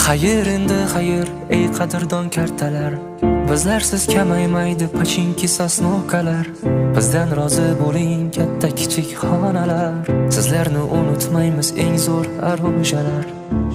Xayr endi xayr, ey qadrdon kartalar. Bizlarsiz kamaymaydi pachinki sosnovkalar. Bizdan rozi bo'ling katta kichik xonalar. Sizlarni unutmaymiz eng zo'r arujalar.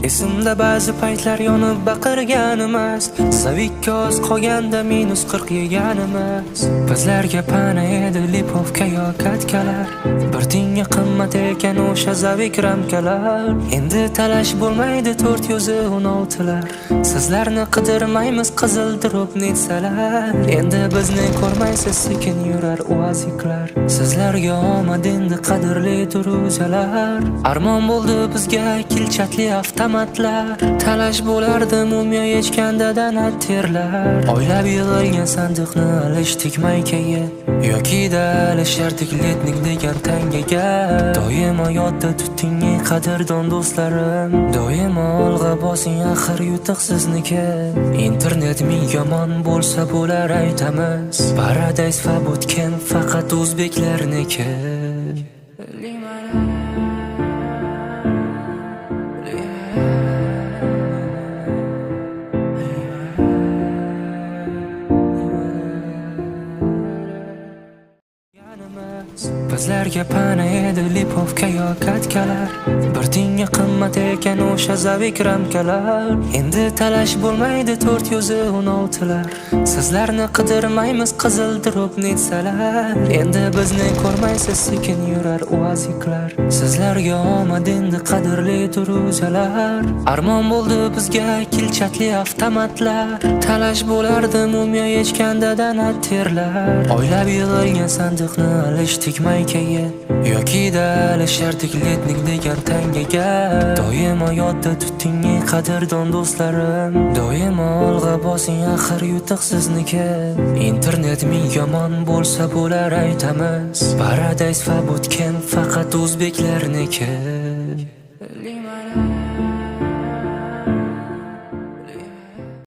Esimda ba'zi paytlar yonib baqirganimiz, Zavikka oz qolganda -40 yeganimiz. Bizlarga pana edi lipovka yo katkalar. Bir tinga qimmat ekan o'sha zavik ramkalar. Endi talash bo'lmaydi 416lar. Sizlarni qidirmaymiz qizil drobnitsalar. Endi bizni ko'rmaysiz sekin yurar uaziklar. Sizlarga omad endi qadrli druzalar. Armon bo'ldi bizga kilchatli avtomatlar. Talash bo'lardi mumyo yechganda dana terlar. Oylab yig'ilgan sandiqni alishdik maykaga, yoki da alishardik letnik degan tangaga. Doimo yodda tuting ey qadrdon do'stlarim, doimo olg'a bosing axir yutuq sizniki. Internet ming yomon bo'lsa bo'lar aytamiz, Paradise va Bootcamp faqat o'zbeklarniki. Bizlarga pana edi lipovka yo katkalar. Bir tinga qimmat ekan o'sha zavik ramkalar. Endi talash bo'lmaydi 416lar. Sizlarni qidirmaymiz qizil drobnitsalar. Endi bizni ko'rmaysiz sekin yurar uaziklar. Sizlarga omad endi qadrli druzalar. Armon bo'ldi bizga kilchatli avtomatlar. Talash bo'lardi mumyo yechganda dana terlar. Oylab yig'ilgan sandiqni alishdik maykaga, yoki da alishardik letnik degan tangaga. Doimo yodda tuting ey qadrdon do'stlarim, doimo olg'a bosing axir yutuq sizniki. Internet ming yomon bo'lsa bo'lar aytamiz, Paradise va Bootcamp faqat o'zbeklarniki.